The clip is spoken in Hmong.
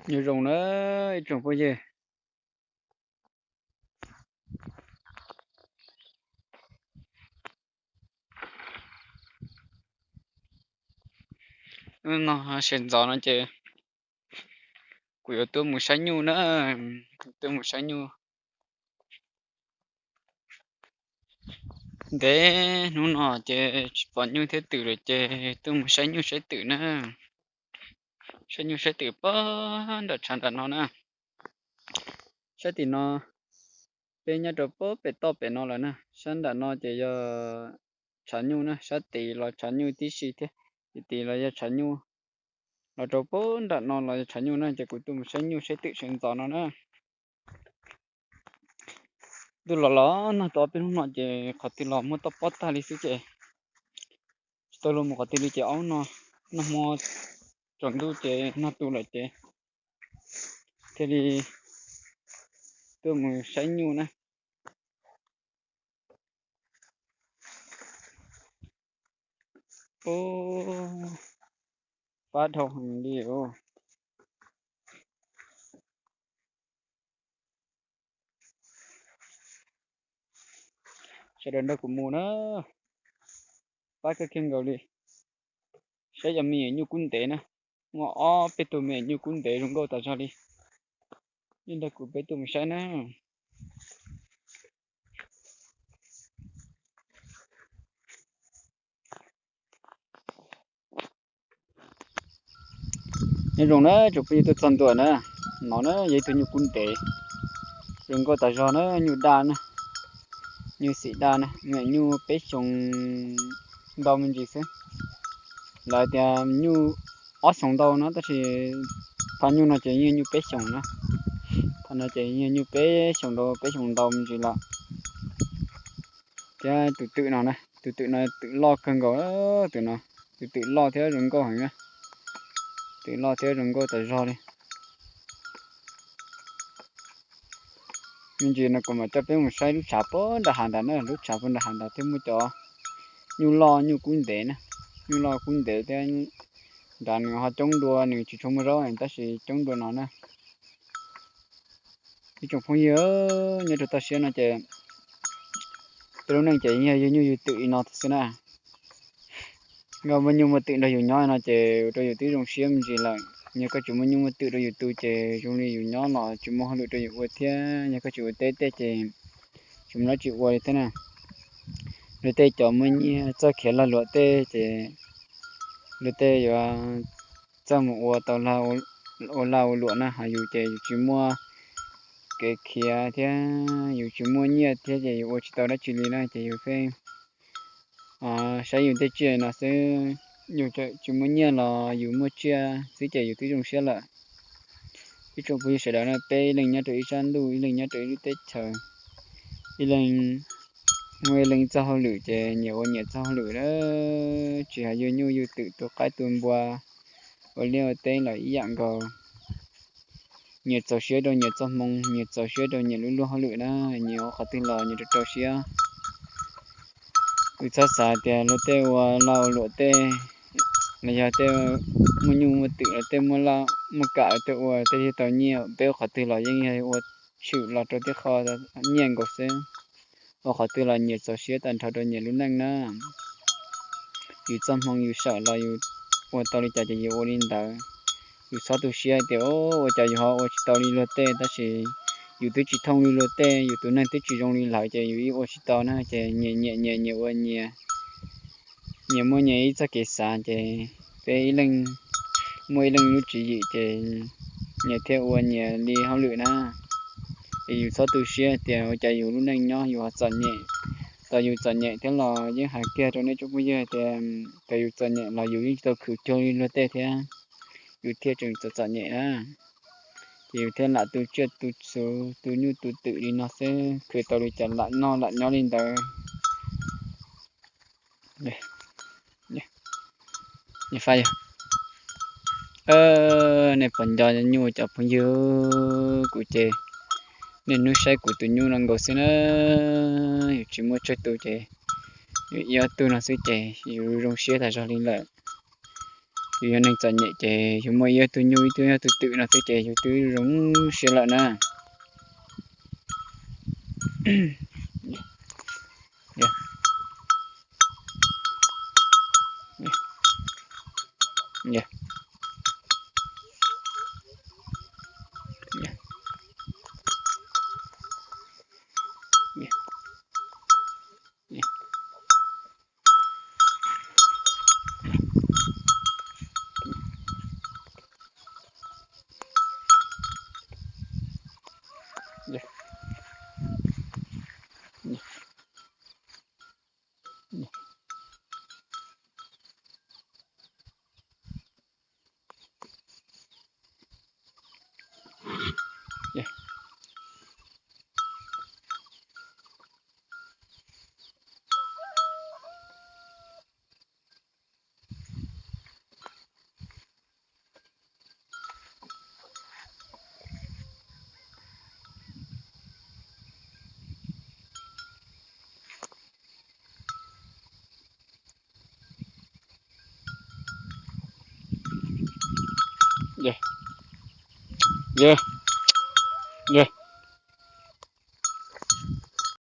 Nyob zoo na ib tsoom phooj ywg. Hnub no sawv ntxov no ces kuv yuav tuaj mus saib nyuj na, tuaj mus saib nyuj ntev. Hnub no ces tsis pom nyuj thiab twm lawm ces tuaj mus saib nyuj saib twm na. Saib nyuj saib twm puag nram tshav nram no na. Sab tim no, peb nyob rau puag pem toj pem no lawm na. Sab nram no ces yog tshav nyuj na, sab tid los tshav nyuj tib si thiab. Tim tid los yog tshav nyuj, los rau puag nram no los yog tshav nyuj na, ces kuv tuaj mus saib nyuj saib twm sawv ntxov no na. Ntuj los los nag tau ob peb hnub no ces qhov twg los muaj toj pob tag li xwb ces tsis tau luag mus qhov twg li ces ob hnub no nag hmo tsaus ntuj ces nag tu lawm ces thiaj li tuaj mus saib nyuj na. Ub, pab dhau heev li os. Sawv daws nrog kuv mus na, pab kawg kiag nkaus li. Saib yog me nyuam nyuj kub ntev na, muaj ob peb tug me nyuam nyuj kub ntev zoo nkauj tas zog li. Nej nrog kuv peb tuaj mus saib na. Nyob zoo na tsoom phooj ywg tuaj txog ntua na, no na yog ib tug nyuj kub ntev zoo nkauj tas zog na, nyuj daj na, nyuj xim daj na, me nyuam nyuj peb xyoos ntau me ntsis xwb. Lawv tias nyuj ob xyoos ntau no tab sis phaj nyuj no ces yeej nyuj peb xyoos na, phaj no ces yeej nyuj peb xyoos ntau, peb xyoos ntau me ntsis lawm. Thiab tus twm no na, tus twm no twm loj kawg nkaus, tus no, tus twm loj thiab zoo nkauj heev na, twm loj thiab zoo nkauj tas zog li. Me ntsis no kuv mam coj peb mus saib lub tshav puag nram hav ntawd na, lub tshav puag nram hav ntawd thiab muaj cov nyuj loj nyuj kub ntev na, nyuj loj kub ntev thiab. Nrad nws ho coob dua, nws tsis tshua muaj zaub tab sis coob dua no na. Ib tsoom phooj ywg, nyob rau toj siab no ces peb lub neej ces yog yug nyuj yug twm li no xwb na. Nkauj muaj nyuj muaj twm nrog yus nyob no ces ua rau yus twb zoo siab me ntsis lawm. Yog koj tsis muaj nyuj muaj twm rau yus tu ces zoo li yus nyob los tsis muaj hauj lwm rau yus ua thiab, yog koj tsis ua teb tej ces tsis muaj dab tsi ua li thiab na. Luag tej cov muaj nyiaj txawj khiav lag luam tej ces luag tej yuav txawj mus ua tau ua lag ua luam na, ho yus ces yus tsis muaj kev khiav thiab yus tsis muaj nyiaj thiab ces yus ua tsis tau dab tsi li na ces yus pheej saib yus tej tsiaj no xwb. Yus tsis muaj nyiaj los yus muaj tsiaj xwb ces yus twb zoo siab lawm. Ib tsoom phooj ywg sawv daws na, peb ib leeg nyob rau ib sab ntuj, ib leeg nyob rau ib lub teb chaws, ib leeg muaj ib leeg txoj hauj lwm ces nyias ua nyias txoj hauj lwm na. Tsis hais yug nyuj yug twm, tu qaib tu npua, ua liaj ua teb los ib yam nkaus. Nyias txaus siab rau nyias txoj hmoo, nyias txaus siab rau nyias lub luag hauj lwm na, nyias ua qhov twg los nyias rau rau siab. Yus txhob xav tias luag tej ua lag ua luam tej, los yog tej muaj nyuj muaj twm los tej muaj kam los tej ua tej yog tau nyiaj, peb ua qhov twg los yeej yog ua tshwm los rau tej qho nyiaj nkaus xwb. Ua qhov twg los nyias txaus siab tag nrho rau nyias lub neej na. Yus txoj hmoo yus sawm los yus ua tau li cas ces yus ua li ntawd. Yus txhob tu siab tias ua cas yus ho ua tsis tau li luag tej, tab sis yus twb tsis thooj li luag tej, yus tus neeg twb tsis zoo li lawv ces yus yeej ua tsis tau na. Ces nyias nyiam nyias, nyias ua nyias, nyias muaj nyias ib txoj kev xav ces peb ib leeg muaj ib leeg lub tswv yim ces nyias thiaj ua nyias li hauj lwm na. Es yus txhob tu siab tias ua cas yus lub neej nyob yus ho txom nyem. Txawm yus txom nyem thiab los yeej hais kiag rau nej tsoom phooj ywg tias txawm yus txom nyem los yus yeej tsis tau khwv cuag li luag tej thiab, yus thiaj tseem txom txom nyem na. Ces yus thiaj lam tu tsiaj tu txhu, tu nyuj tu twm li no xwb, khwv tau li cas lam noj lam nyob li ntawd. Nej pom nco nyuj cov phooj ywg, kuv ces niaj hnub saib kuv tus nyuj no nkaus xwb na. Yus tsis muaj tsawg tus ces yus ib ob tug no xwb ces yus zoo siab tas zog li lawm. Yus yog neeg txom nyem ces yus muaj ib tug nyuj ib tug yog tug twm no xwb ces yus twb zoo siab lawm na.